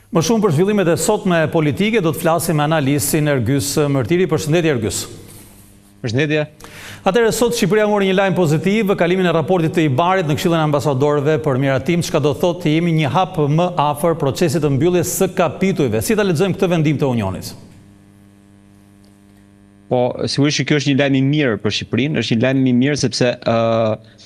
Më shumë për zhvillimet e sotme politike do të flasim me analistin Ergys Mërtiri. Përshëndetje Ergys. Përshëndetje. Atëherë sot Shqipëria mori një lajm pozitiv, kalimin e raportit të IBAR-it në Këshillin e Ambasadorëve për miratim, çka do të thotë të jemi një hap më afër procesit të mbylljes së kapitujve. Si ta lexojmë këtë vendim të Unionit? Po, sigurisht që kjo është një lajm i mirë për Shqipërinë, është një lajm i mirë sepse ë uh,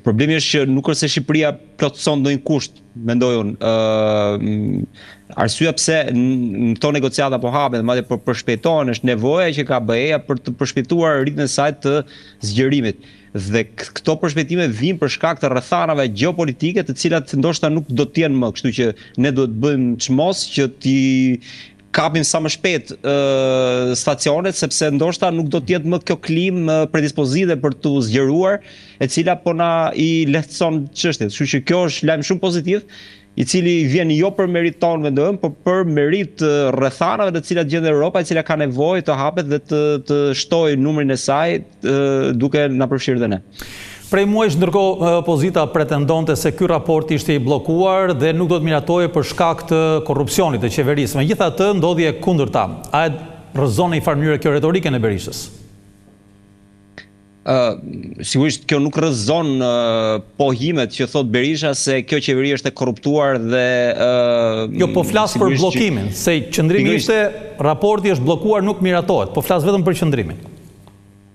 Problemi është që nuk është se Shqipëria plotëson ndonjë kusht, mendoj unë. Ë arsyeja pse në këto negociata po hapen, madje po përshpejtohen, është nevoja që ka BE-ja për të përshpejtuar ritmin e saj të zgjerimit. Dhe këto përshpejtime vijnë për shkak të rrethanave gjeopolitike, të cilat ndoshta nuk do të jenë më, kështu që ne duhet të bëjmë çmos që t'i kapim sa më shpejt stacionet sepse ndoshta nuk do të jetë më kjo klimë predispozite për t'u zgjeruar, e cila po na i lehtëson çështjet. Kështu që kjo është lajm shumë pozitiv, i cili vjen jo për meritë tonë mendoj unë, por për meritë të rrethanave në të cilat gjendet Europa, e cila ka nevojë të hapet dhe të të shtojë numrin e saj duke na përfshirë dhe ne. Prej muajsh ndërkohë opozita pretendonte se ky raport ishte i bllokuar dhe nuk do të miratohej për shkak të korrupsionit të qeverisë. Megjithatë, ndodhi e kundërta. A e rrëzon në një farë mënyre kjo retorikën e Berishës? Ë, sigurisht kjo nuk rrëzon pohimet që thotë Berisha se kjo qeveri është e korruptuar dhe ë Jo, po flas për bllokimin, se qëndrimi ishte raporti është bllokuar, nuk miratohet. Po flas vetëm për qëndrimin.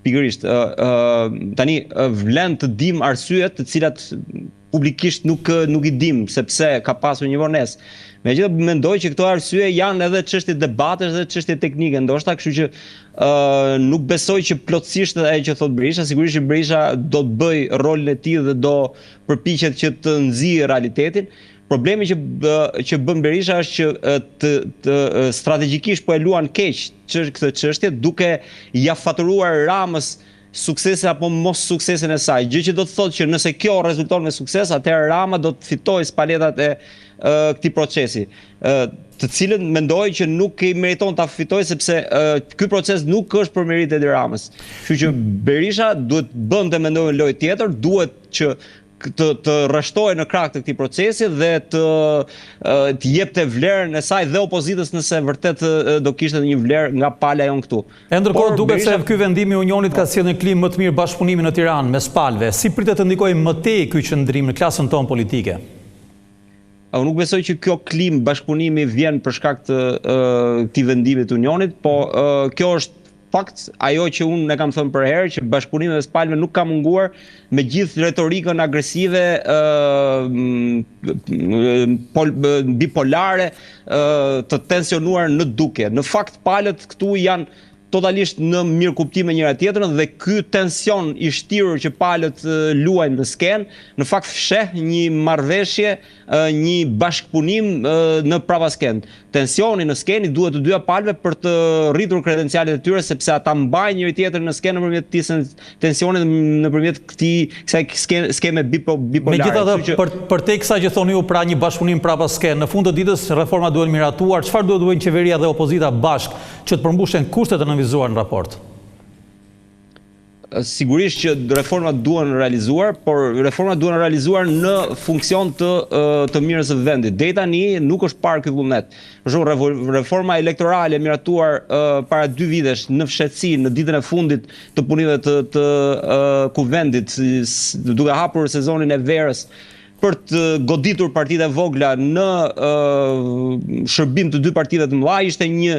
Pikërisht, ë tani vlen të dimë arsyet të cilat publikisht nuk nuk i dimë sepse ka pasur një vonesë. Megjithatë mendoj që këto arsye janë edhe çështje debatesh dhe çështje teknike, ndoshta, kështu që ë nuk besoj që plotësisht ajo që thotë Berisha, sigurisht që Berisha do të bëjë rolin e tij dhe do përpiqet që të nxijë realitetin. Problemi që që bën Berisha është që të, të strategjikisht po e luan keq që këtë çështje duke ia faturuar Ramës suksesin apo mos suksesin e saj, gjë që do të thotë që nëse kjo rezulton me sukses, atëherë Rama do të fitojë spaletat e këtij procesi, të cilën mendoj që nuk i meriton ta fitojë sepse ky proces nuk është për meritë të Edi Ramës. Kështu që Berisha duhet të bënte mendoj një lojë tjetër, duhet që të të rreshtohej në krah të këtij procesi dhe të të jepte vlerën e saj dhe opozitës nëse vërtet do kishte një vlerë nga pala jonë këtu. E ndërkohë duket se ky vendim i Unionit ka sjellë një klimë më të mirë bashkëpunimi në Tiranë mes palëve. Si pritet të ndikojë më tej ky qëndrim në klasën tonë politike? Unë nuk besoj që kjo klimë bashkëpunimi vjen për shkak të këtij vendimi të Unionit, po kjo është fakt ajo që unë e kam thënë përherë që bashkëpunimi mes palëve nuk ka munguar me gjithë retorikën agresive pol, bipolare të tensionuar në dukje. Në fakt palët këtu janë totalisht në mirëkuptim me njëra tjetrën dhe ky tension i shtirur që palët luajnë në skenë, në fakt fsheh një marrëveshje, një bashkëpunim në prapaskenë. Tensioni në skenë i duhet të dyja palëve për të rritur kredencialet e tyre sepse ata mbajnë njëri tjetrin në skenë nëpërmjet këtij tensioni dhe nëpërmjet këtij kësaj skeme, skeme bipo, bipolare. Megjithatë, që... për përtej kësaj që thoni ju, pra një bashkëpunim prapaskenë, në fund të ditës reformat duhen miratuar, çfarë duhet të bëjnë qeveria dhe opozita bashkë që të përmbushen kushtet e nënvizuar në raport? Sigurisht që reformat duhen realizuar, por reformat duhen realizuar në funksion të të mirës së vendit. Deri tani nuk është parë ky vullnet. Për shembull, reforma elektorale e miratuar para dy vitesh në fshehtësi në ditën e fundit të punimeve të të kuvendit, duke hapur sezonin e verës, për të goditur partitë e vogla në shërbim të dy partive të mëdha ishte një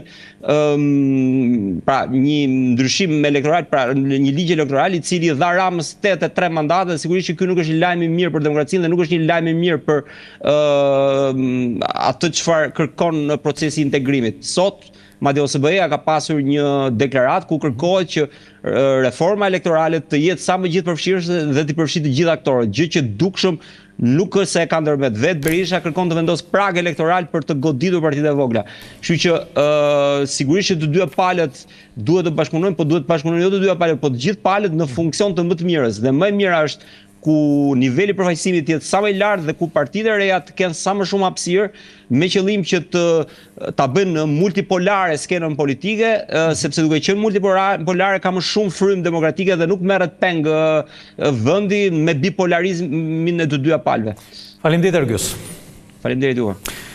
pra një ndryshim elektoral, pra një ligj elektoral i cili dha Ramës 83 mandate dhe sigurisht që ky nuk është një lajm i mirë për demokracinë dhe nuk është një lajm i mirë për atë çfarë kërkon në procesi i integrimit. Sot Madje OSBE-ja ka pasur një deklaratë ku kërkohet që reforma elektorale të jetë sa më gjithëpërfshirëse dhe të përfshijë të gjithë aktorët, gjë që dukshëm nuk është se e ka ndërmend. Vetë Berisha kërkon të vendosë prag elektoral për të goditur partitë e vogla. Kështu që ë sigurisht që të dyja palët duhet të bashkëpunojnë, po duhet të bashkëpunojnë jo të dyja palët, po të gjithë palët në funksion të më të mirës. Dhe më e mira është ku niveli i përfaqësimit të jetë sa më i lartë dhe ku partitë e reja të kenë sa më shumë hapësirë me qëllim që të ta bëjnë multipolare skenën politike, sepse duke qenë multipolare ka më shumë frymë demokratike dhe nuk merret peng vendi me bipolarizmin e të dyja palëve. Faleminderit Ergys. Faleminderit juve.